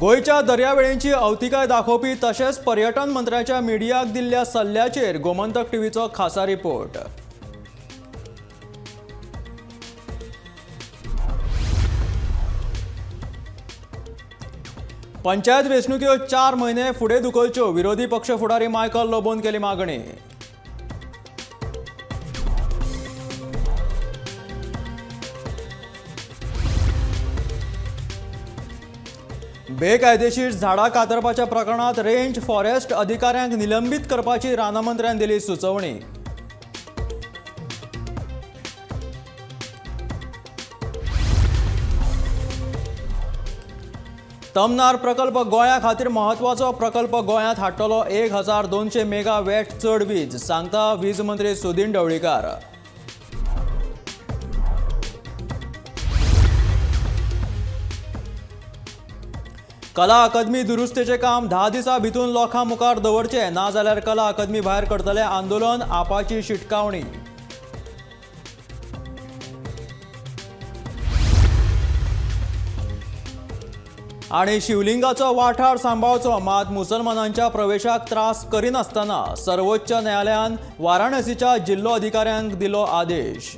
गोंयच्या दर्यावेळेंची अवतिकाय दाखोवपी तशेंच पर्यटन मंत्र्याच्या मिडियाक दिल्ल्या सल्ल्याचेर गोमंतक टीव्हीचो खासा रिपोर्ट. पंचायत वेंचणुक्यो 4 म्हयने फुडें धुकलच्यो, विरोधी पक्ष फुडारी मायकल लोबोन केली मागणी. बेकायदेशीर झाडां कातरपाच्या प्रकरणात रेंज फॉरेस्ट अधिकाऱ्यांक निलंबीत करपाची रानमंत्र्यान दिली सुचोवणी. तमनार प्रकल्प गोंया खातीर म्हत्वाचो प्रकल्प, गोंयांत हाडटलो 1200 मेगा वॅट चड वीज, सांगता वीज मंत्री सुदिन ढवळीकार. कला अकादमी दुरुस्तेचें काम 10 दिसां भितून लोकां मुखार दवरचें, ना जाल्यार कला अकादमी भायर करतले आंदोलन, आपाची शिटकावणी. आनी शिवलिंगाचो वाठार सांबाळचो, मात मुसलमानांच्या प्रवेशाक त्रास करिनासतना, सर्वोच्च न्यायालयान वाराणसीच्या जिल्लो अधिकाऱ्यांक दिलो आदेश.